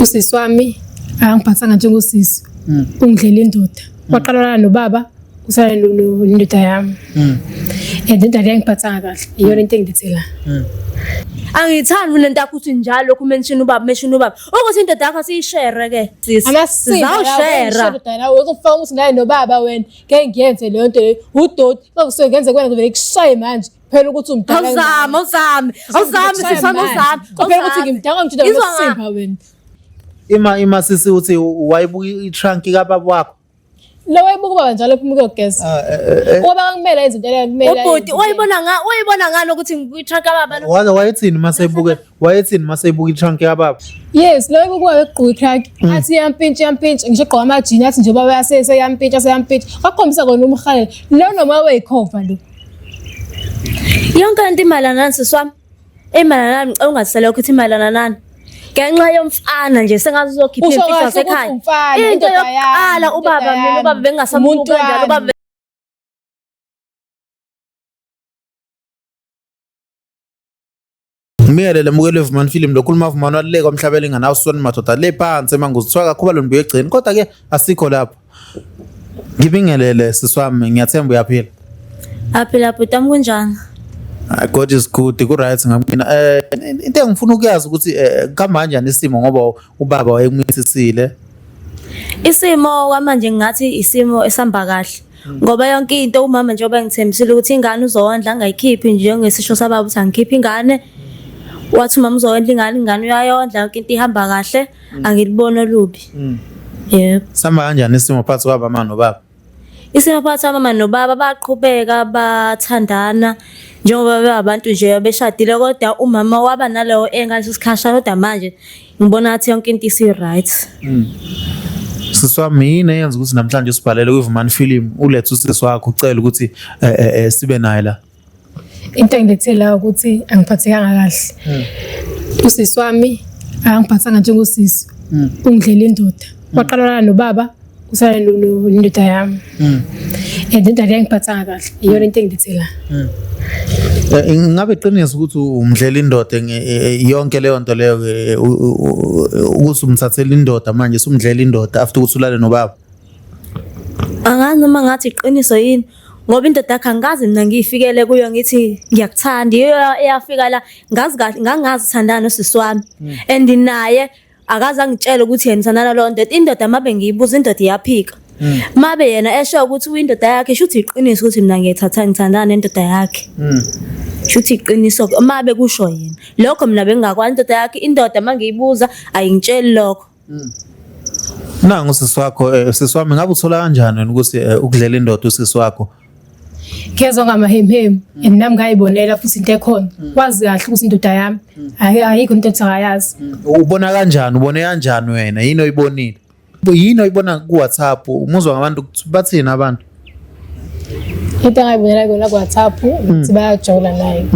Usisi wami akangiphathanga njengosisi. Ungidlela indoda. Waqala walala nobaba, usala nendoda yami. And indoda leyo angiphathanga kahle. Iyona into engilethe la. Angithandi mina lento yakho uthi njalo lokhu mention ubaba mention ubaba. Ukuthi indoda yakho siyishere ke. Sis. Sizawushera. Indoda nawe uzofaka ukuthi naye nobaba wena. Ngeke ngiyenze leyo nto leyo. Udoti. Uma ngenze kuwena ngivele kushaye manje. Phela ukuthi umdala. Awuzame, awuzame. Awuzame sisi wami awuzame. Phela ukuthi ngimdala ngimtshela Izwa ngokusimba wena. Ima sisi uthi wayibuka i-trunk kababa wakho. Lo wayibuka ubaba njalo ephuma ukuyogeza. Ubaba kakumele izinto leyo kumele. Ubhuti wayibona nga wayibona ngani ukuthi ngikwi-truck kababa lo? Waze wayethini maseyibuke wayethini maseyibuka i-trunk kababa? Yes, lo wayibuka ubaba egqoka i-truck. Athi iyampintsha iyampintsha ngisho egqoka amajini athi nje ubaba uyasese iyampintsha seyampintsha. Wakhombisa kona umhalelo. Lo noma wayikhova lo. Yonke lento imayelana nani sisi wami? Imayelana nani? Ngicela ungaziselekho ukuthi imayelana nani. Ngenxa yomfana nje sengathi uzokhipha Usho imfihlo kahle ukuthi yasekhaya. umfana, Into indoda yokuqala yami, ubaba indoda mina yami, ubaba bengingasambuki umuntu kanjalo wami. ubaba Ngibingelele mukele Vumani Film lokhuluma Vumani waluleka umhlaba elinganawo sona madoda le phansi emangozi kuthiwa kakhulu lombuye egcini kodwa ke asikho lapho. Ngibingelele sisi wami ngiyathemba uyaphila. Aphila bhuti wami kunjani? Ah, God is good ku right ngakumina. Into engifuna ukuyazi ukuthi kuhamba kanjani isimo ngoba ubaba wayekumithисile. Isimo kwamanje ngingathi isimo esihamba kahle ngoba yonke into umama njengoba ngithembisile ukuthi ingane uzowondla angayikhiphi njengesisho sababa ukuthi angikhiphi ingane. Wathi umama uzowondla ingane, ingane uyayondla yonke into ihamba kahle angiliboni olubi. Yebo. Sihamba kanjani isimo phakathi kwabama nobaba? Isimo phakathi kwamama nobaba baqhubeka bathandana njengoba bebabantu nje beshadile kodwa umama waba naleyo engaleso sikhashana kodwa manje ngibona ngathi yonke into isi-right. Sisi wami yini eyenza ukuthi namhlanje usibhalele kwiVumani Film ulethe usisi wakho ucele ukuthi sibe naye la? Into engilethe la ukuthi angiphathekanga kahle. Usisi wami akangiphathanga njengosisi. Ungidlela indoda. Waqala walala nobaba, usala nendoda yami. And indoda leyo angiphathanga kahle. Iyona into engilethe la. Ingabe iqiniso ukuthi umdlela indoda yonke leyo nto leyo ukuthi umthathela indoda manje sumdlela indoda after ukuthi ulale nobaba? Angazi noma ngathi iqiniso yini ngoba indoda yakhe angikaze mina ngiyifikele kuyo ngithi ngiyakuthanda iyo eyafika la ngazi kahle ngangazi uthandana nosisi wami and naye akaze angitshele ukuthi yena uthandana nalowo ndoda indoda mabe ngiyibuza indoda iyaphika mabe yena esho ukuthi uyindoda yakhe shuthi iqiniso ukuthi mina ngiyethatha ngithandana nendoda yakhe shuthi iqiniso mabe kusho yena lokho mina bengingakwazi indoda yakhe indoda mangiyibuza ayingitsheli lokho. Nangu sisi wakho sisi wami ngabe uthola kanjani wena ukuthi ukudlela indoda usisi wakho? Ngezwa ngamahemhemu and nami ngayibonela futhi into ekhona. Wazi kahle ukuthi indoda yami ayikho into ethi akayazi. Ubona kanjani? Ubone kanjani wena? Yini oyibonile? Yini oyibona ku WhatsApp? Umuzwa ngabantu ukuthi bathini abantu? Into engayibonela kona ku WhatsApp ukuthi bayajola naye.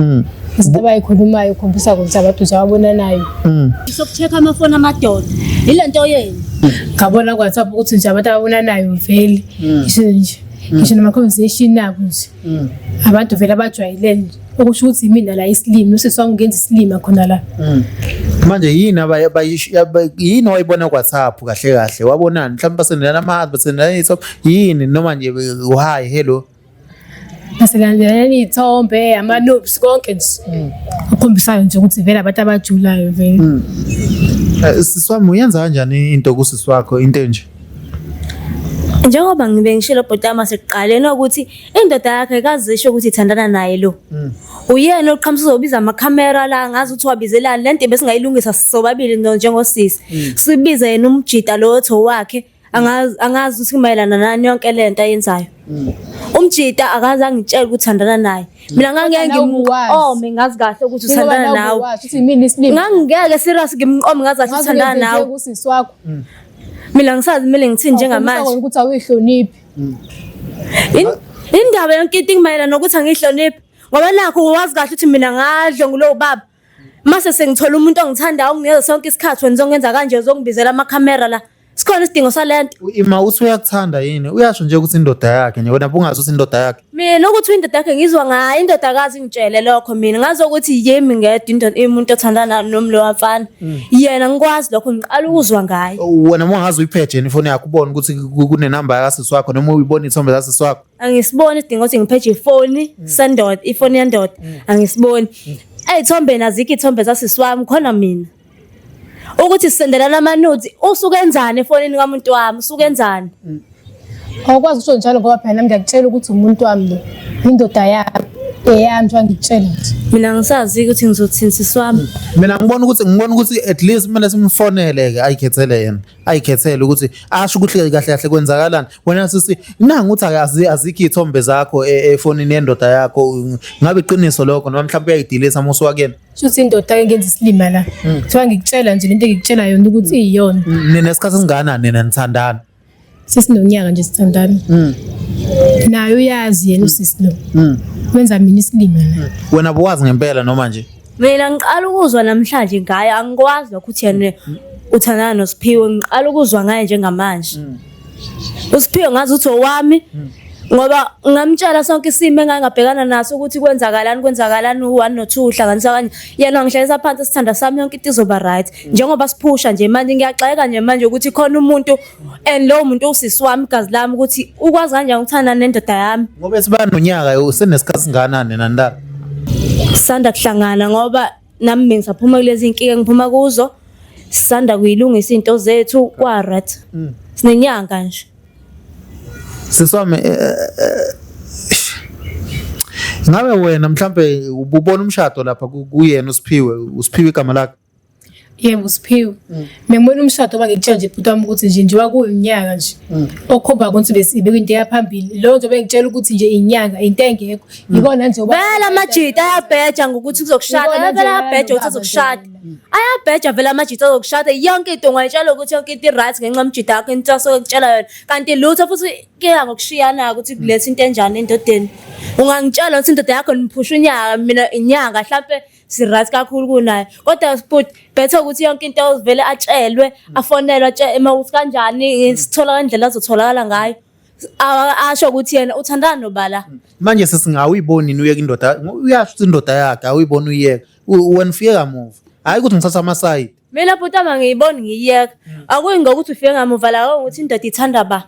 Izinto abayikhulumayo ukhombisa ukuthi abantu nje ababonanayo. Sokucheck amafoni amadoda. Yilento yenu. Ngabona ku WhatsApp ukuthi nje abantu ababonanayo vele. Ngisho nje ngisho nama conversation abo nje. Abantu vele abajwayelene nje. Okusho ukuthi imina la isilima, usisi wami ungenza isilima khona la. Manje yini yini owayibona ku WhatsApp kahle kahle? Wabonani? Mhlawumbe basendelana ama-heart, basendelana iy'thombe. Yini noma nje hi hello? Baselandelana iy'thombe, ama-noobs konke nje. Okhombisayo nje ukuthi vele abantu abajulayo vele. Sisi wami uyenza kanjani into kusisi wakho into enje? Njengoba ngibe ngishilo bhuti wami sekuqaleni ukuthi indoda yakhe kazisho ukuthi ithandana naye lo. Uyena oqhamusa uzobiza amakhamera la ngazi ukuthi wabizelani le nto besingayilungisa sobabili njengosisi. Sibize yena umjida lo otho wakhe angazi angazi ukuthi mayelana nani yonke le nto ayenzayo. Umjida akaze angitshele ukuthi uthandana naye. Mina ngangeke Kodwa nawe ubuwazi. ngimqome ngazi kahle ukuthi uthandana nawe. Washo ukuthi imina isilima. Ngangingeke serious ngimqome ngazi kahle Ngazi uthandana nawe. kusisi wakho. Mina ngisazi kumele ngithini njengamanje. Awukhombisa ukuthi awuyihloniphi. Indaba yonke into ingimayelana nokuthi angihloniphi ngoba nakho wazi kahle ukuthi mina ngadlo ngulowo baba. Mase sengithola umuntu ongithandayo onginikeza sonke isikhathi wena uzongenza kanje uzongibizela amakhamera la. Sikhona isidingo salento. Ima uthi uyakuthanda yini? Uyasho nje ukuthi indoda yakhe nje wena bungazi ukuthi indoda yakhe. Mina ukuthi indoda yakhe ngizwa ngayo indodakazi ingitshele lokho mina ngazi ukuthi yimi ngedwa indoda umuntu othandana nomi lo wafana. Yena ngikwazi lokho ngiqala ukuzwa ngaye. Wena uma ungaze uyipheje yini ifoni yakho ubone ukuthi kunenamba yakasisi wakho noma uyibone iy'thombe zasisi wakho. Angisiboni isidingo ukuthi ngipheje ifoni sendoda, ifoni yendoda. Angisiboni. Ey'thombeni azikho iy'thombe zasisi wami khona mina. Ukuthi sisendelana ama-nudes usuke enzani efonini kamuntu wami usuke enzani? Awukwazi ukusho njalo ngoba phela nami ngiyakutshela ukuthi umuntu wami lo, indoda yami, eyami njengoba ngikutshela nje. Mina ngisazi ukuthi ngizothini sisi wami. Mina ngibona ukuthi at least kumele simfonele ke ayikhethele yena. Ayikhethele ukuthi asho ukuthi kahle kahle kwenzakalani. Wena sisi nangu uthi akazi azikho iy'thombe zakho efonini yendoda yakho. Ngabe iqiniso lokho noma mhlawumbe uyayidilisa uma usuka kuyena? Shuthi indoda ake ngenza isilima la. Kuthiwa ngikutshela nje lento engikutshela yona ukuthi iyona. Nina isikhathi esingakanani nina nithandana? Sesinonyaka nje sithandana. Naye uyazi yena usisi lo. Wenza mina isilima la. Wena buwazi ngempela noma nje? Mina ngiqala ukuzwa namhlanje ngaye angikwazi lokho ukuthi yena uthandana noSiphiwe ngiqala ukuzwa ngaye njengamanje. USiphiwe ngazi ukuthi owami ngoba ngamtshela sonke isimo engangabhekana naso ukuthi kwenzakalani kwenzakalani u-1 no-2 uhlanganisa kanje yena wangihlalisa phansi isithanda sami yonke into izoba right njengoba siphusha nje manje ngiyaxakeka nje manje ukuthi khona umuntu and lowo muntu usisi wami igazi lami ukuthi ukwazi kanjani ukuthandana nendoda yami. Ngoba sibanonyaka usenesikhathi singakanani nandala? Sisanda kuhlangana ngoba nami bengisaphuma kulezi nkinga engiphuma kuzo sisanda kuyilungisa izinto zethu kwa right. Sinenyanga nje. Sisi wami ngabe wena mhlambe ububona umshado lapha kuyena uSiphiwe, uSiphiwe igama lakhe? Yebo Siphiwe. Bengibona umshado ngoba ngikutshela nje bhuti wami ukuthi nje njengoba kuwunyaka nje okhomba ukuthi besibe kwinto eyaphambili. Lo nje bengitshela ukuthi nje inyanga into engekho. Yikona nje Vele amajita ayabheja ngokuthi kuzokushada, Yikona nje vele ayabheja ukuthi azokushada. Ayabheja vele amajita azokushada yonke into ungayitshela ukuthi yonke into i-right ngenxa yomjita wakho into asuke kutshela yona. Kanti lutho futhi kuya ngokushiyana ukuthi kuletha into enjani endodeni. Ungangitshela ukuthi indoda yakho niphusha unyaka mina inyanga hlampe si-right kakhulu kunaye. Kodwa but better ukuthi yonke into vele atshelwe, afonelwe atshelwe uma ukuthi kanjani sithola kanjani azotholakala ngayo. Asho ukuthi yena uthandana nobala. Manje sesingawuyiboni yini uyeka indoda? Uyasho ukuthi indoda yakhe awuyiboni uyeka. Wena ufike kamuva. Hayi ukuthi ngithatha amasayidi. Mina bhuti wami angiyiboni ngiyiyeka. Akuyi ngokuthi ufike ngamuva la ukuthi indoda ithanda ba.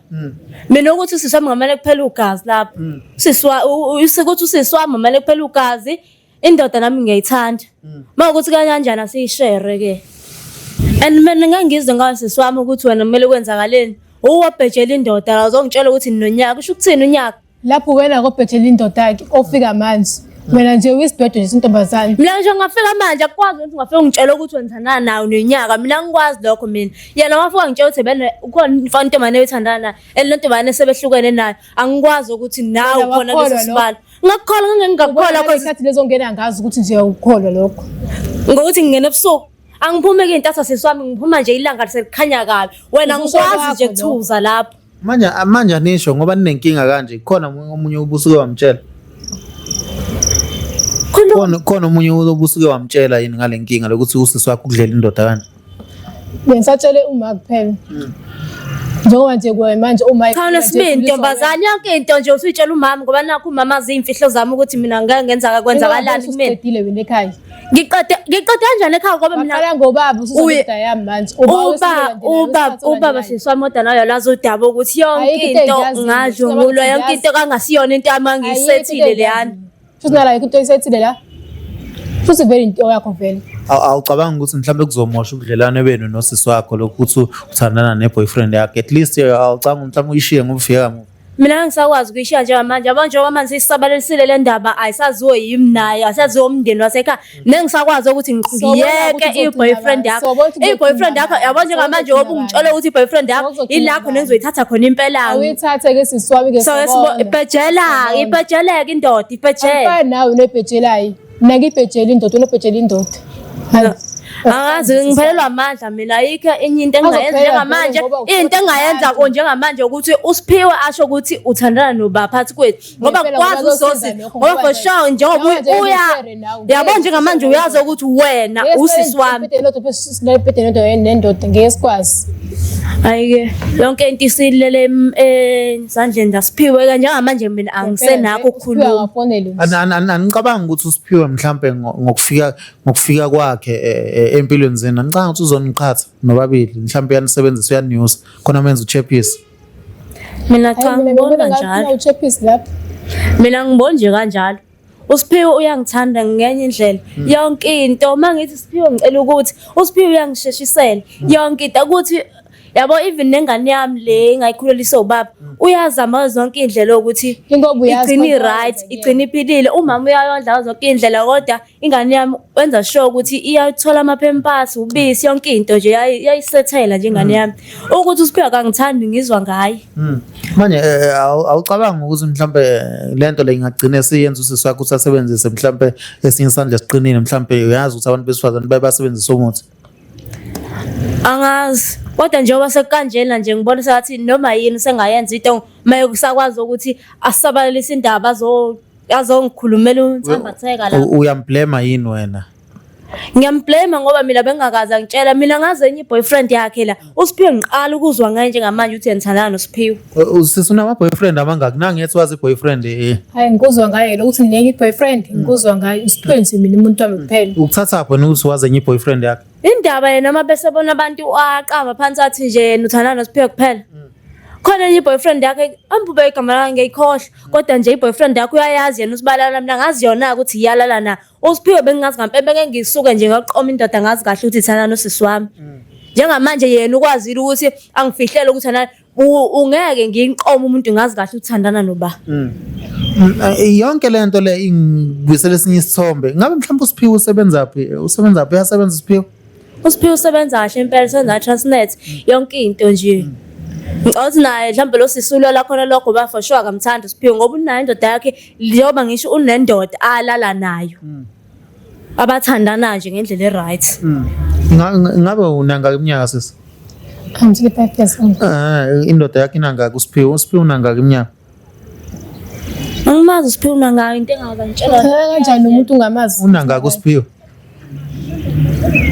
Mina ukuthi usisi wami ngamane kuphela ugazi lapho. Usisi wa ukuthi usisi wami ngamane kuphela ugazi. Indoda nami ngiyayithanda. Uma ukuthi kanjani asiyishere ke. And mina ngeke ngizwe ngawe sisi wami ukuthi wena kumele kwenzakaleni. Uwabhejela indoda uzongitshela ukuthi ninonyaka kusho ukuthini unyaka? Lapho wena kobhejela indoda yakhe ofika manje. Wena nje uyisidwedwe nje sintombazane. Mina ngisho ngafika manje akukwazi ukuthi ungafika ungitshela ukuthi wenzana nayo nonyaka. Mina ngikwazi lokho mina. Yena wafika ngitshela ukuthi bene ukhona umfana intombazane oyithandana naye. And le ntombazane sebehlukene nayo. Angikwazi ukuthi nawe Wena khona wakholwa leso lokho? sibalo. Ngakukholwa ngeke ngingakukholwa cause Isikhathi lezo ngena ngazi ukuthi nje awukholwa lokho. Ngokuthi ngingena ebusuku. Angiphume ke intatha sisi wami ngiphuma nje ilanga selikhanya kabi. Wena Ukusho ngikwazi nje kwakho lokho. kuthuza lapho. Manje anisho ngoba ninenkinga kanje khona omunye ubusuke wamtshela. Khona Khona omunye ubusuke wamtshela yini ngale nkinga lokuthi usisi wakho ukudlela indoda kanje? Bengisatshele uma kuphela. Njengoba nje kuwe manje uma Cha nesibindi ntombazane yonke into nje usuyitshela umama ngoba nakho umama azi iy'mfihlo zami ukuthi mina ngeke ngenza kwenzakalani kumina. Usuqedile wena ekhaya. Ngiqede kanjani ekhaya ngoba mina Waqala ngobaba usuzoda yami manje. Ubaba sisi wami kodwa naye lazi udaba ukuthi yonke Ayikho into into engiyaziyo. ngadlungulwa yonke into kangasiyona into yami angiyisethile leyana. Futhi nala into oyisethile la. Futhi vele into yakho vele. Awucabangi ukuthi mhlawumbe kuzomosha ubudlelwane benu nosisi wakho lokhu ukuthi uthandana ne-boyfriend yakhe? At least awucabangi mhlawumbe uyishiye ngoba ufike kamuva. Mina ngisakwazi ukuyishiya njengamanje yabo njengoba manje sisabalalisile le ndaba ayisaziwe yimi naye asaziwe umndeni wasekhaya nengisakwazi ukuthi ngiyeke i-boyfriend yakho i-boyfriend yakho yabo njengamanje ngoba ungitshela ukuthi i-boyfriend yakho ilakho nengizoyithatha khona impela Awuyithathe ke sisi wami ke so ibhejela ibhejeleke indoda ibhejela Afana nawe nebhejelayo. Mina ngibhejela indoda unobhejela indoda. Angazi ngiphelelwa amandla mina ayikho enye into engingayenza Azophela njengamanje vele ngoba into engingayenza ko njengamanje ukuthi uSiphiwe asho ukuthi uthandana noba phakathi kwethu ngoba Ngempela kwazi ngoba usosi kuzosiza lokho, ngoba ngoba for nje- sure njengoba njengoba nje uya ngishere nawe, yabo ngeke njengamanje ngishere uyazi ukuthi wena usisi wami Nendoda ngeke sikwazi. Hhayi-ke yonke into isilele ezandleni zaSiphiwe ke njengamanje mina angisenakho ukukhuluma. Anicabangi ukuthi uSiphiwe mhlampe ngokufika kwakhe empilweni zenu, anicabanga ukuthi uzoniqhatha nobabili, mhlampe uyanisebenzisa uyaniusa khona menza uchephisi? Mina cha, ngiboni kanjalo. Uchephisi lapho. Mina ngiboni nje kanjalo. USiphiwe uyangithanda ngenye indlela. Yonke into uma ngithi Siphiwe ngicela ukuthi uSiphiwe uyangisheshisela yonke into ukuthi yabo even nengane yami le engayikhuleliswa ubaba uyazama zonke iy'ndlela ukuthi Ingoba uyazi igcine konke i-right, okwenzekile. igcine iphilile. Umama uyayondla ngazo zonke iy'ndlela kodwa ingane yami wenza sure ukuthi iyathola amaphempasi, ubisi, yonke into nje iyayisethela nje ingane yami. Ukuthi uSiphiwe akangithandi ngizwa ngaye. Manje awucabangi ukuthi mhlambe lento le ingagcina siyenza usisi wakho ukuthi asebenzise mhlambe esinye isandla esiqinile, mhlambe uyazi ukuthi abantu besifazane baye basebenzise umuthi? Angazi, kodwa njengoba sekukanjena nje ngibona sengathi noma yini sengayenza into uma kusakwazi ukuthi asabalalise indaba azongikhulumela unsambatheka la. Uyamblema yini wena? Ngiyamblema ngoba mina bengingakaze angitshela, mina ngazi enye i-boyfriend yakhe la. USiphiwe ngiqala ukuzwa ngaye njengamanje ukuthi ngithandana noSiphiwe. Usisi unama-boyfriend amangaki? Nangithi wazi i-boyfriend. Hayi ngikuzwa ngaye lo ukuthi nginenye i-boyfriend, ngikuzwa ngaye. USiphiwe nje mina umuntu wami kuphela. Ukuthathaphi wena ukuthi wazi enye i-boyfriend yakhe? Indaba yena uma bese bona abantu aqamba phansi athi nje yena uthandana noSiphiwe kuphela. Khona enye i-boyfriend yakhe, ambube igama lakhe ngiyayikhohlwa, kodwa nje i-boyfriend yakhe uyayazi yena usibalala, mina ngazi yona-ke ukuthi iyalala na. USiphiwe bengingazi ngampela, bengeke ngisuke nje ngaqoma indoda ngazi kahle ukuthi ithandana nosisi wami. Njengamanje yena ukwazile ukuthi angifihlele ukuthi ungeke ngiqome umuntu ngazi kahle uthandana noba. Yonke le nto le ingibuyisela esinye isithombe. Ngabe mhlawumbe uSiphiwe usebenzaphi? Usebenzaphi? Uyasebenza uSiphiwe? USiphiwe usebenza kahle impela, usebenza ka-Transnet, yonke into nje. Ngicabanga ukuthi naye mhlawumbe lo sisi ulola khona lokho ngoba for sure akamthandi uSiphiwe ngoba unayo indoda yakhe, njengoba ngisho unendoda alala nayo. Abathandana nje ngendlela e-right. Ngabe unangaki iminyaka sisi? I'm 25 years old. Indoda yakhe inangaki uSiphiwe? USiphiwe unangaki iminyaka? Angimazi uSiphiwe unangaki, into engakaze angitshela. Kanjani umuntu ungamazi? Unangaki uSiphiwe?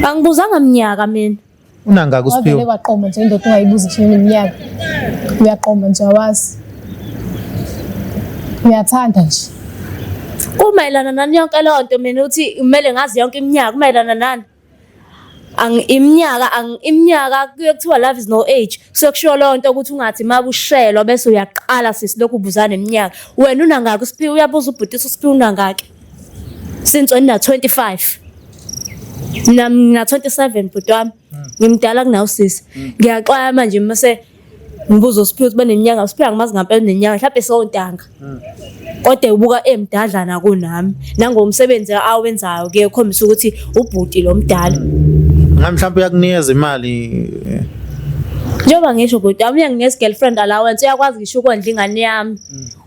Angibuzanga minyaka mina. Unangaki uSiphiwe? Wavele waqoma nje indoda ungayibuzi nje iminyaka. Uyaqoma nje awazi. Uyathanda nje. Kumayelana nani yonke leyo nto mina uthi kumele ngazi yonke iminyaka, kumayelana nani? Iminyaka iminyaka kuye kuthiwa love is no age. Kusuke kushiwo leyo nto ukuthi ungathi uma ushelwa bese uyaqala sisi lokhu ubuzana neminyaka. Wena unangaki uSiphiwe? Uyabuza ubhuti uSiphiwe unangaki? Since wena 25. Mina ngina 27 bhuti wami. Ngimdala kunawe sisi. Ngiyaxwaya manje mase ngibuza uSiphiwe ukuthi baneminyaka, uSiphiwe angimazi ngampela uneminyaka mhlawumbe sontanga. Kodwa ubuka emdadlana kunami. Nangomsebenzi awenzayo ke ukhombisa ukuthi ubhuti lo mdala. Ngabe mhlawumbe uyakunikeza imali? Njengoba ngisho bhuti wami uyanginikeza girlfriend allowance, uyakwazi ngisho ukondla ingane yami.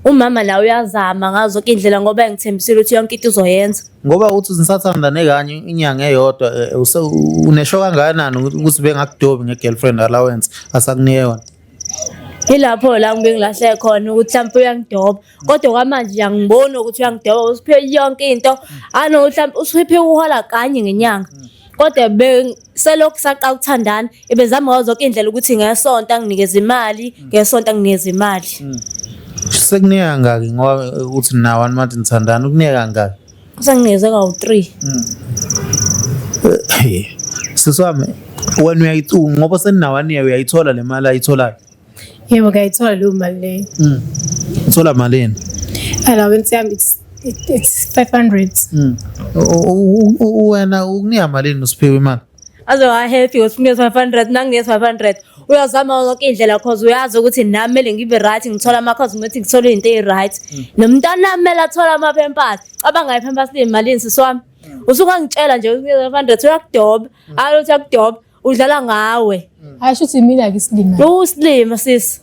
Umama la uyazama ngazo zonke iy'ndlela ngoba engithembisile ukuthi yonke into uzoyenza. Ngoba uthi nisathandane kanye inyanga eyodwa, unesho kangakanani ukuthi bengakudobi nge-girlfriend allowance asakunike yona? Yilapho la ngibe ngilahleke khona ukuthi mhlawumbe uyangidoba, kodwa kwamanje angiboni ukuthi uyangidoba, usiphiwe yonke into. Anokuthi mhlawumbe usiphiwe uhola kanye ngenyanga, kodwa selokhu saqala ukuthandana ebezama ngazo zonke iy'ndlela ukuthi ngesonto anginikeze imali, ngesonto anginikeze imali. Sekunika kangaki ngoba uthi nawe manje nithandana, ukunika kangaki? Usenginikeze kawu-3. Sisi wami, wena ngoba seninawane uyayithola le mali ayitholayo? Yebo, ngiyayithola leyo mali leyo. Uthola malini? Allowance yami it's 500. Wena ukunika malini uSiphiwe imali? Aze wa-happy ukuthi unikeza 500, nanginikeza 500. Uyazama yonke indlela cause uyazi ukuthi nami kumele ngibe right, ngithole ama-cosmetic, ngithole izinto ey-right. Nomntwana wami kumele athole ama-pampers. Cabanga i-pampers liyimalini sisi wami? Usungangitshela nje ukuthi unikeza 500 uyakudoba. Hayi ukuthi uyakudoba, udlala ngawe. Hayi shuthi mina-ke isilima. Uyisilima sisi.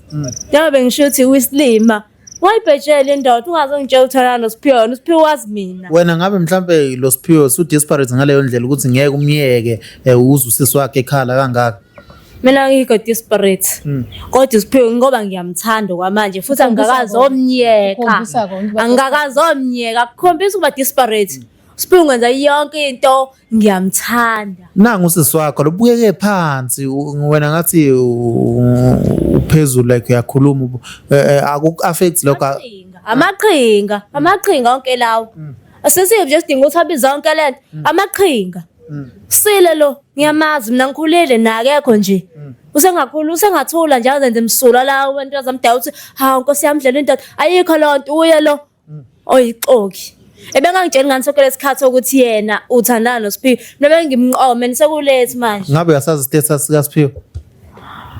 Njengoba bengisho ukuthi uyisilima. Wayibhejela indoda ungaze ungitshela uthandana noSiphiwe, uSiphiwe wazi mina. Wena ngabe mhlambe lo Siphiwe usu-desperate ngaleyo ndlela ukuthi ngeke umyeke uze usisi wakhe ekhala kangaka? Mina angikho desperate. Kodwa uSiphiwe ngoba ngiyamthanda kwamanje futhi Ukhombisa angikakazomnyeka. Ukhombisa kona ukuba Angikakazomnyeka, kukhombisa ukuba desperate. Siphiwe ungenza yonke into, ngiyamthanda. Nangu usisi wakho lo bukeke phansi wena ngathi uphezulu like uyakhuluma aku-affect lokho. Amaqhinga, amaqhinga onke lawo. Asisiye nje sidinga ukuthi abize yonke lento. Amaqhinga. Sile lo, ngiyamazi mina ngikhulile nakekho nje. Usengakhula, usengathula nje azenze msulwa la abantu azamdaya ukuthi hawu Nkosi yami dlela indoda. Ayikho loo nto uye lo. Oyixoki. Ebengangitsheli ngani sonke lesikhathi ukuthi yena uthandana noSiphiwe. Mina bengimqome nisekulethi manje. Ngabe uyasazi status sikaSiphiwe?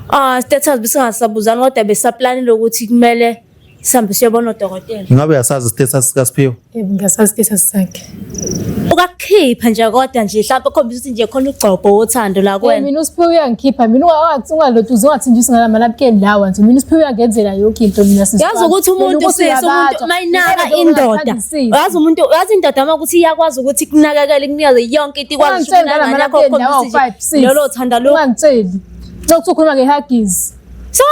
Ah, status besingasabuzani kodwa besaplanile ukuthi kumele sihambe siyobona udokotela. Ngabe uyasazi status sikaSiphiwe? Yebo, ngiyasazi status sakhe. Ukakukhipha nje kodwa nje mhlawumbe ukhombisa ukuthi nje khona ugcobho wothando la kuwena. Mina uSiphiwe uyangikhipha mina ungathi ungalotuzi ungathi nje usingalamalaphukeni lawa nje mina uSiphiwe uyangenzela yonke into mina sisi. Yazi ukuthi umuntu sisi umuntu mayinaka indoda. Yazi umuntu yazi indoda uma ukuthi iyakwazi ukuthi ikunakekele ikunikeze yonke into ikwazi ukuthi unangane yakho ukhombisa nje lolo thanda lo. Ungangitsheli. Lokhu ukhuluma ngehuggies. So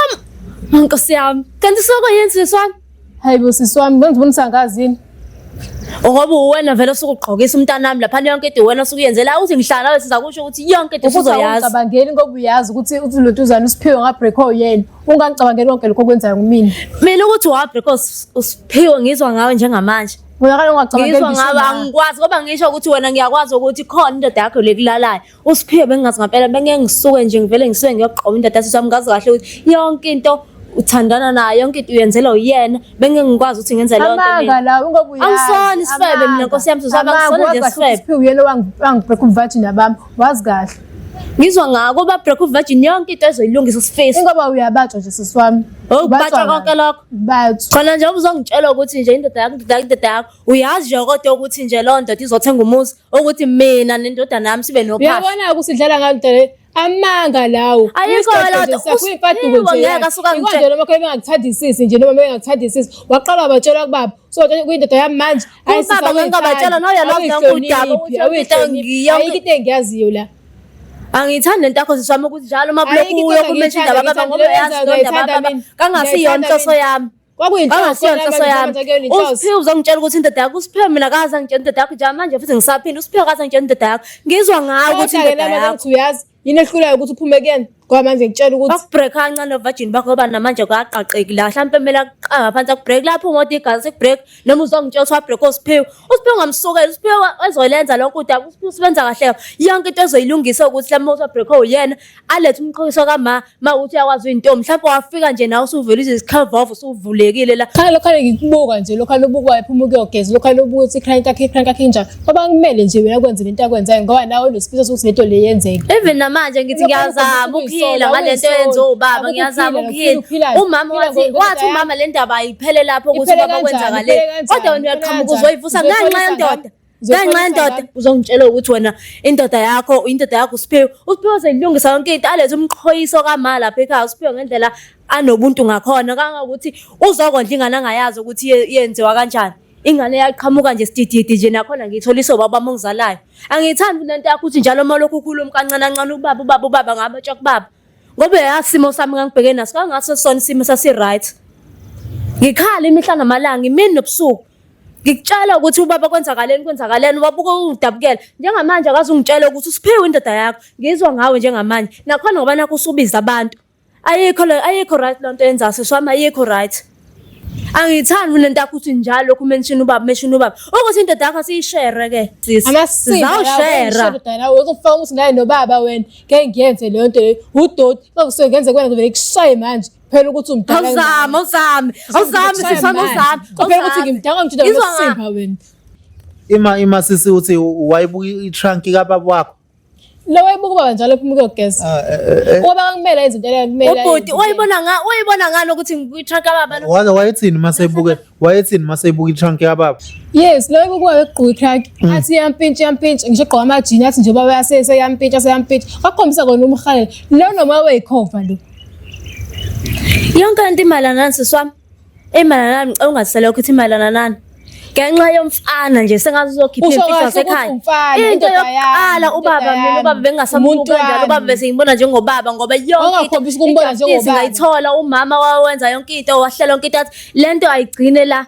Nkosi yami, kanti soko yini sisi wami? Hayi bo sisi wami, ngizibona ukuthi angazi yini. Ngoba uwena vele osuke ugqokisa umntanami lapha yonke into uwena osuke uyenzela uthi ngihlala nawe siza kusho ukuthi yonke into usuzoyazi. Ungicabangeli ngoba uyazi ukuthi uthi lontuzana usiphiwe ngabreak oyena. Ungangicabangeli konke lokho okwenzayo kumina. Mina ukuthi wabreak usiphiwe ngizwa ngawe njengamanje. Wena ungacabangeli ngizwa ngawe angikwazi ngoba ngisho ukuthi wena ngiyakwazi ukuthi khona indoda yakho lekulalayo. Usiphiwe bengingazi ngampela bengeke ngisuke nje ngivele ngisuke ngiyogqoma indoda yasisi wami ngazi kahle ukuthi yonke into uthandana nayo yonke into uyenzela uyena bengeke ngikwazi ukuthi ngenze leyo nto mina. Amanga la ungoba uyazi. Angisona isifebe mina nkosi yami sisi wami angisona nje isifebe. Usiphiwe uyena owangibreak uvirgin bami wazi kahle. Ngizwa ngako ba break uvirgin yonke into ezoyilungisa usifisa. Ingoba uyabatshwa nje sisi wami. Oh kubatshwa konke lokho. Batshwa. Khona nje uzongitshela ukuthi nje indoda yakho indoda yakho indoda yakho uyazi nje kodwa ukuthi nje leyo ndoda izothenga umuzi ukuthi mina nendodana yami sibe nophahla. Uyabona ukuthi sidlala ngayo nto le amanga lawo. Ayikho loo nto. Usiphiwe ngeke asuka ngitshela. Noma bengakuthandisisi nje noma bengakuthandisisi waqala wabatshela kubaba. So kuyindoda yami manje. Ubaba ngeke ngabatshela nawe uyalwazi lonke udaba ukuthi ayikho into engiyaziyo la. Angiyithandi lento yakho sisi wami ukuthi njalo uma bulokhu uyokhuluma indaba baba ngoba uyazi lo ndaba baba kangasiyona inhloso yami. Kwakuyinhloso inhloso yami. Usiphiwe uzongitshela ukuthi indoda yakho usiphiwe mina kaze angitshela indoda yakho nje manje futhi ngisaphinda usiphiwe kaze angitshela indoda yakho. Ngizwa ngawe ukuthi indoda yakho. Uyazi yini ehlulayo ukuthi uphume kuyena ngoba manje ngikutshela ukuthi bakubreak kancane virgin bakho ngoba namanje kwaqaqeki la mhlawumbe kumele aqanga phansi akubreak lapho umoto igazi sekubreak noma uzongitshela ukuthi wabreak usiphiwe usiphiwe ngamsukela usiphiwe ezolenza lonke udaba usiphiwe usebenza kahle yonke into ezoyilungisa ukuthi lama usabreak uyena alethe umqhokiso kama ma uthi uyakwazi uyintombi mhlawumbe wafika nje nawe usuvele izikhavovo usuvulekile la Khona lokho ngikubuka nje lokho alobukwayo ephuma ukuyogeza lokho alobuka ukuthi i-client yakhe i-client yakhe injani ngoba kumele nje wena kwenze lento akwenzayo ngoba nawe unesifiso sokuthi lento le yenzeke. Even namanje ngithi ngiyazama ukuphila ngalento eyenziwa ubaba ngiyazama ukuphila umama wathi wathi umama le ndaba ayiphele lapho ukuthi ubaba kwenzakaleni kodwa wena uyaqhamuka uzoyivusa ngenxa yendoda ngenxa yendoda uzongitshela ukuthi wena indoda yakho indoda yakho uSiphiwe uSiphiwe uzeyilungisa yonke into alethe umqhoyiso kama lapha ekhaya uSiphiwe ngendlela anobuntu ngakhona kangangokuthi uzokondla ingane angayazi ukuthi yenziwa kanjani ingane yaqhamuka nje sidididi nje nakhona ngiyitholisa ubaba wami ongizalayo angiyithandi lento yakho ukuthi njalo uma lokhu ukhuluma kancane kancane ubaba ubaba ubaba ngabatsha kubaba ngoba uyazi isimo sami ngangibhekene naso kangaso sona isimo sasi-right ngikhala imihla namalanga imini nobusuku ngikutshela ukuthi ubaba kwenzakaleni kwenzakaleni wabuka ungidabukela njengamanje akaze ungitshele ukuthi usiphiwe indoda yakho ngizwa ngawe njengamanje nakhona ngoba nakho usubiza abantu ayikho le ayikho right lonto yenza sisi wami ayikho right angiyithandi lento yakho uthi njalo lokhu mention ubaba mention ubaba ukuthi indoda yakho asiyishere ke sisi sizawushera uzofaka ukuthi naye nobaba wena ngeke ngiyenze leyo nto leyo udoti ngokusuke ngenze kuwena ngivele kushaye manje phela ukuthi umdala awuzame awuzame awuzame sisi wami awuzame phela ukuthi ngimdala ngitshela ngosimba wena ima sisi uthi wayibuka i-trunk kababa wakho Lo wayibuka ubaba njalo ephuma ukuyogeza. Ah, eh, eh, eh. Ubaba kumele izinto leyo kumele. Ubhuti wayibona nga wayibona ngani ukuthi ngikwi-trunk kababa lo? Waze wayethini masebuke wayethini masebuka i-trunk kababa? Yes, lo wayibuka ubaba egqoka i-trunk. Athi iyampintsha iyampintsha ngisho egqoka amajini athi nje ubaba uyasese iyampintsha seyampintsha. Wakhombisa kona umhalelo. Lo noma wayikhova lo. Yonke lento imayelana nani sisi wami? Imayelana nani? Ngicela ungaziselokho ukuthi imayelana nani. Ngenxa yomfana nje sengathi uzokhipha Usho imfihlo kahle ukuthi zasekhaya. umfana, Into indoda yami, yokuqala indoda ubaba mina yami, ubaba bengingasambuki umuntu kanjalo wami. ubaba bese ngimbona njengobaba ngoba yonke into Wangakhombisi ukumbona i-justice njengobaba. ngayithola umama wawenza yonke into wahlela yonke into athi lento ayigcine la.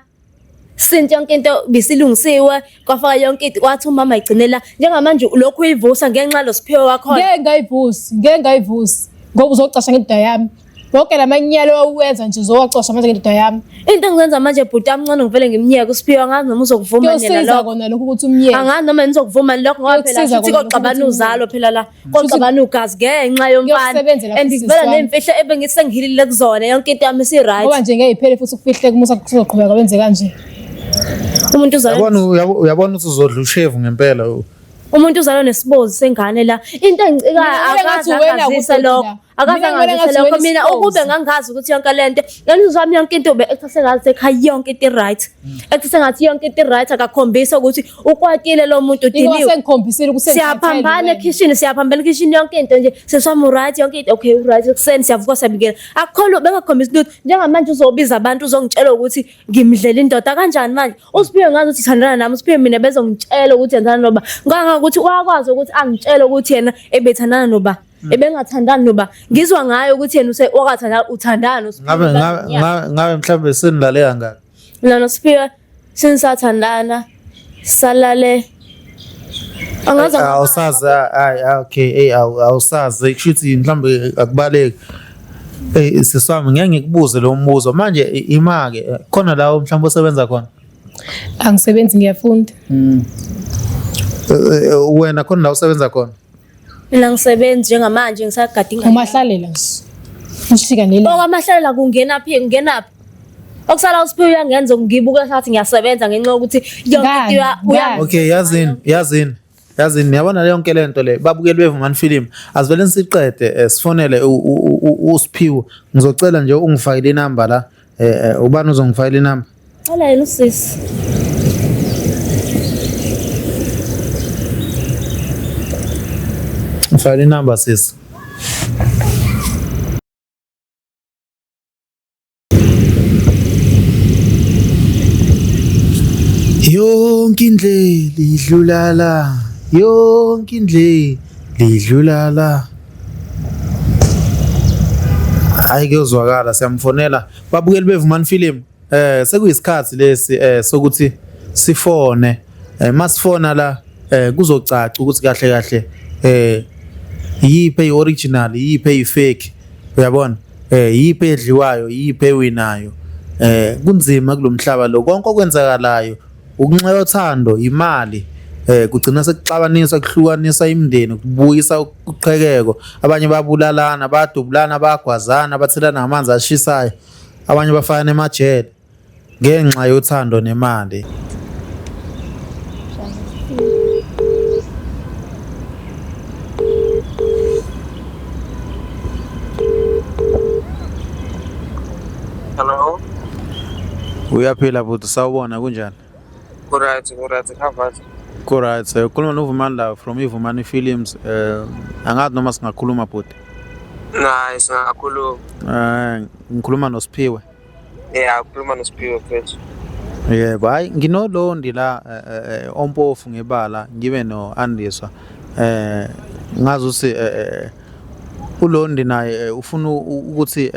Since yonke into bisilungisiwe, kwafaka yonke into kwathi umama igcinela njengamanje lokhu uyivusa ngenxa losiphiwe wakhona. Ngeke ngayivusi, ngeke ngayivusi ngoba uzocasha ngendoda yami. Wonke lamanyala owuwenza nje uzowacosha manje ngendoda yami. Into engizenza manje bhuti amncane ngivele ngimnyeke uSiphiwe angazi noma uzokuvuma yena Kuyosiza lokho. kona lokhu ukuthi umyeke. Angazi noma yena uzokuvuma lokho ngoba phela Kuyosiza shuthi kona lokho koxabana ukuthi uzalo phela la. Koxabana ugazi ngenxa yomfana. Kuyokusebenzela And futhi sisi ngivela wami. nemfihlo ebengithi sengihilile kuzona yonke into yami isi-right. Ngoba nje ngeke iphele futhi ukufihleka uma usakuzoqhubeka wenze kanje. Umuntu uzalwa Uyabona uyabona ukuthi uzodla ushevu ngempela. Umuntu uzalwa nesibozi sengane la. Into engicikayo Mina ngibona ngathi akaze uwena angazise kude lokho. la. Akaze Mina ngibona angazise ngathi lokho uwena mina isibozi. ukube ngangazi ukuthi yonke lento ngani wami yonke into ube ethi sengathi ekhaya yonke into i-right. Ethi sengathi yonke into i-right akakhombisa ukuthi ukwatile lo muntu Ingoba udiniwe. sengikhombisile ukuthi sengikhathele Siyaphambana wena. ekhishini siyaphambana ekhishini yonke into nje seswami uright yonke into okay uright ekuseni siyavuka siyabikela. Akukho bengakhombisi lutho njengamanje uzobiza abantu uzongitshela ukuthi ngimdlela indoda kanjani manje uSiphiwe ngazi ukuthi uthandana nami uSiphiwe mina bezongitshela ukuthi yenzana noba ngangokuthi wakwazi ukuthi angitshele ukuthi yena ebethandana noba ebengathandani noba ngizwa ngayo ukuthi yena use wakathandana uthandana noSiphiwe Ngabe ngabe ngabe mhlawumbe senilale kangaka. mina noSiphiwe sinisathandana salale angazi Awusazi hayi okay hey awusazi kushuthi mhlawumbe akubaleki. Hey sisi wami ngeke ngikubuze lo mbuzo manje ima-ke khona la mhlawumbe osebenza khona. Angisebenzi ngiyafunda. Wena khona la usebenza khona. Mina ngisebenzi njengamanje ngisagada ingane. Umahlalela nje. Ushika nela. Okwamahlalela kungena phi kungena phi? Okusala uSiphiwe uyangenza ngibuke sathi ngiyasebenza ngenxa yokuthi yonke into Ngani? uya Ngani? Okay yazini yazini yazini yabona yonke lento le babukeli beVumani Film asivele siqede sifonele uSiphiwe ngizocela nje ungifakele inamba la ubani uzongifakela inamba. Cela yena usisi. Ngifakele inamba sisi. Yonke indlela idlula la, yonke indlela idlula la. Hayi kuyozwakala siyamfonela babukeli beVumani Film. Sekuyisikhathi lesi sokuthi sifone. Masifona la kuzocaca ukuthi kahle kahle yiphi eyi-original, yiphi eyi-fake. Uyabona? Yiphi edliwayo, yiphi ewinayo. Kunzima kulomhlaba lo konke okwenzakalayo ukunxeba uthando imali kugcina sekuxabanisa kuhlukanisa imindeni kubuyisa uqhekeko abanye babulalana badubulana bagwazana bathelana ngamanzi ashisayo abanye bafakana emajele ngenxa yothando nemali. Hello. Uyaphila bhuti, sawubona kunjani? Ku-right, ku-right, khavasi. Ku-right. Ukhuluma noVumani la from iVumani Films. Angazi noma singakhuluma bhuti. Hayi, singakhuluma. Ngikhuluma noSiphiwe. Yeah, ukhuluma noSiphiwe mfethu. Yebo, hayi nginolondi la ompofu ngebala ngibe no-Andiswa. Ngazi ukuthi uLondi naye ufuna ukuthi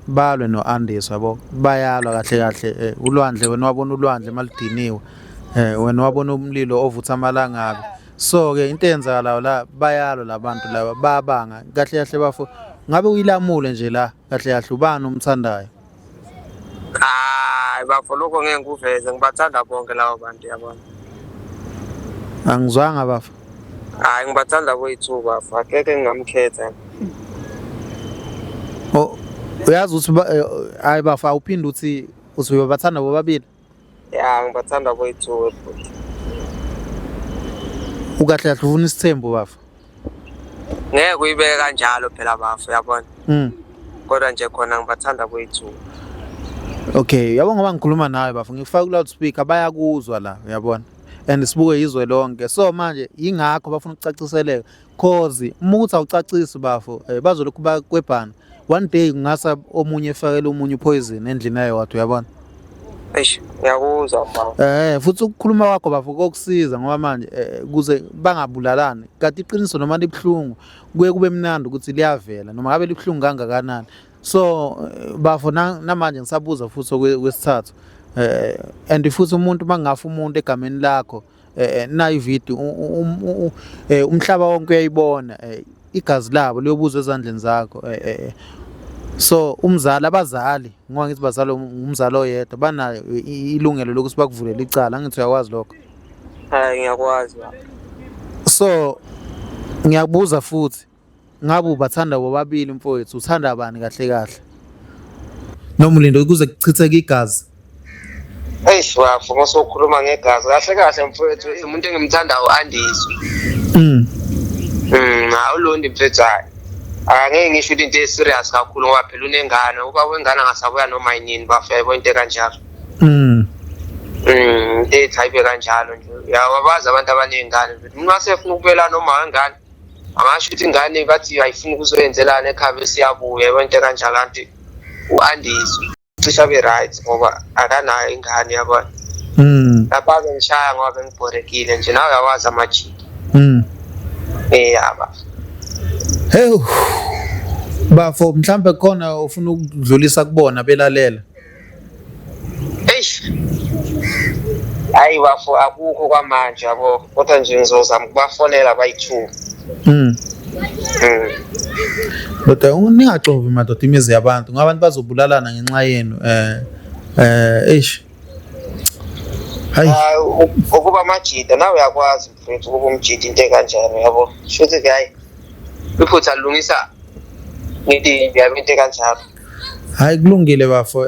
balwe no-Andiswa yabo. Bayalwa kahle kahle ulwandle wena wabona ulwandle maludiniwe. Wena wabona umlilo ovutha amalangabi. So ke into eyenzakalayo la bayalwa labantu laba babanga kahle kahle bafo. Ngabe uyilamule nje la kahle kahle ubani umthandayo? Hayi bafo lokho ngeke ngikuveze ngibathanda bonke labo bantu yabona. Angizwanga bafo. Hayi ngibathanda boyi-two bafo akekho engingamkhetha. Oh uyazi ukuthi hayi bafo awuphinde uthi ubathanda bobabili. Ya ngibathanda boyi-two bhuti. Ukahle kahle ufuna isithembu bafo. Ngeke uyibeke kanjalo phela bafo yabona. Kodwa nje khona ngibathanda boyi-two. Okay, yabo ngoba ngikhuluma nawe bafo ngikufaka ku loudspeaker bayakuzwa la uyabona. And sibuke izwe lonke. So manje ingakho bafuna ukucaciseleka cause uma ukuthi awucacisi bafo bazolokhu bakwebhana. One day kungasa omunye efakele omunye upoison endlini eyodwa uyabona. Eish ngiyakuzwa baba. Futhi ukukhuluma kwakho bafo kokusiza ngoba manje kuze bangabulalani. Kanti iqiniso noma libuhlungu kuye kube mnandi ukuthi liyavela noma ngabe libuhlungu kangakanani. So bafo namanje ngisabuza futhi okwesithathu. And futhi umuntu mangafa umuntu egameni lakho nayi video umhlaba wonke uyayibona, igazi labo liyobuzwa ezandleni zakho. So umzali, abazali, ngoba ngithi bazali umzali oyedwa, banayo ilungelo lokuthi bakuvulele icala, angithi uyakwazi lokho? Hayi, ngiyakwazi baba. So ngiyakubuza futhi, ngabe ubathanda bobabili mfowethu, uthanda bani kahle kahle? Noma ulinde kuze kuchitheke igazi? Eish bafo, uma usukhuluma ngegazi kahle kahle mfowethu, umuntu engimthandayo u-Andiswa. Hawu Londi mfethu, hayi. Angeke ngisho ukuthi into e-serious kakhulu ngoba phela unengane, uba wengane angasabuya noma yinini bafo, yayibona into ekanjalo. Into ethi ayibe kanjalo nje. Uyabazi abantu abaney'ngane mfethu. Umuntu masefuna ukubuyela noma wengane, angasho ukuthi ingane bathi ayifuni ukuzoyenzelana ekhaya bese iyabuya, yayibona into ekanjalo. Kanti u-Andiswa cishe abe right ngoba akanayo ingane, yabona. Lapha bengishaya ngoba bengibhorekile nje, nawe uyawazi amajita. Yaba. Hey bafo, mhlambe khona ufuna ukudlulisa kubona belalela? Eish. Hayi bafo, akukho kwamanje yabo, kodwa nje ngizozama ukubafonela bayi-2. Kodwa ningaxovi madoda imizi yabantu, ngoba abantu bazobulalana ngenxa yenu. Eish. Hayi. Hayi, ukuba amajita nawe uyakwazi mfethu ukuba umjita into ekanjalo yabo. Shuthi ke hayi iphutha lilungisa ngithi yabo into ekanjalo. Hayi kulungile bafo,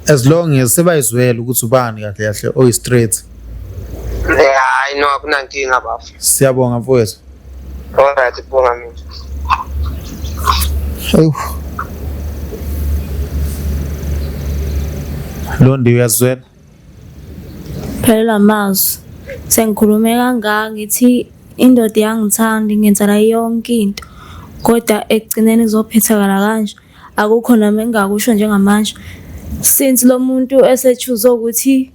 as long as sebayizwela ukuthi ubani kahle kahle oyi straight. Hayi no, akunankinga bafo. Siyabonga mfowethu. Alright, kubonga mina. Hayi. Londi uyazwela? Phelelwa amazwi. Sengikhulume kangaka ngithi indoda iyangithanda, ingenzela yonke into. Kodwa ekugcineni kuzophethakala kanje. Akukho nami engingakusho njengamanje. Since lo muntu ese-choose ukuthi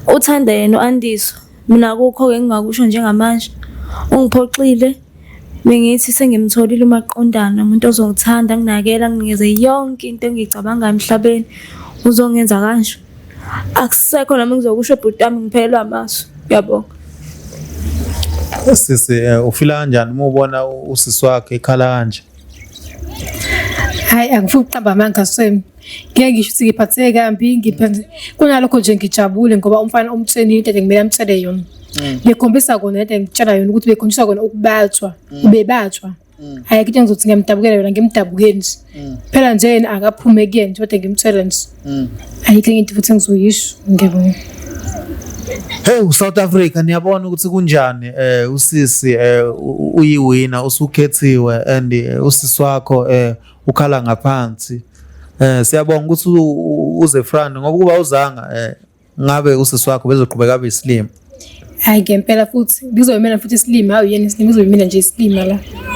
uthanda yena u-Andiswa, mina akukho-ke engingakusho njengamanje. Ungiphoxile. Bengithi sengimtholile umaqondana, umuntu ozongithanda, anginakekele, anginikeze yonke into engiyicabangayo emhlabeni. Uzongenza kanje. Akusekho nami engizokusho bhuti wami, ngiphelelwa amazwi. Ngiyabonga. Sisi, ufila kanjani uma ubona usisi wakhe ekhala kanje? Hayi, angifuni ukuqamba amanga shem. Ngeke ngisho ukuthi ngiphatheke kambi, ngiphathe kunalokho nje ngijabule ngoba umfana umtshelile into ekumele amtshele yona. Bekhombisa kona into engitshela yona ukuthi bekhombisa kona ukubathwa, ubebathwa. Hayi into engizothi ngiyamdabukela yona, ngimdabukeli nje. Phela nje yena akaphume kuyena nje kodwa ngimtshela nje. Ayikho enye into futhi engizoyisho, ngiyabonga. Hey South Africa, niyabona ukuthi kunjani, usisi uyiwina, usukhethiwe and usisi wakho ukhala ngaphansi. Siyabonga ukuthi uze front, ngoba kuba uzanga ngabe usisi wakho bezoqhubeka abe isilima. Hayi ngempela futhi ngizoyimela futhi isilima, hayi yena isilima, ngizoyimela nje isilima la.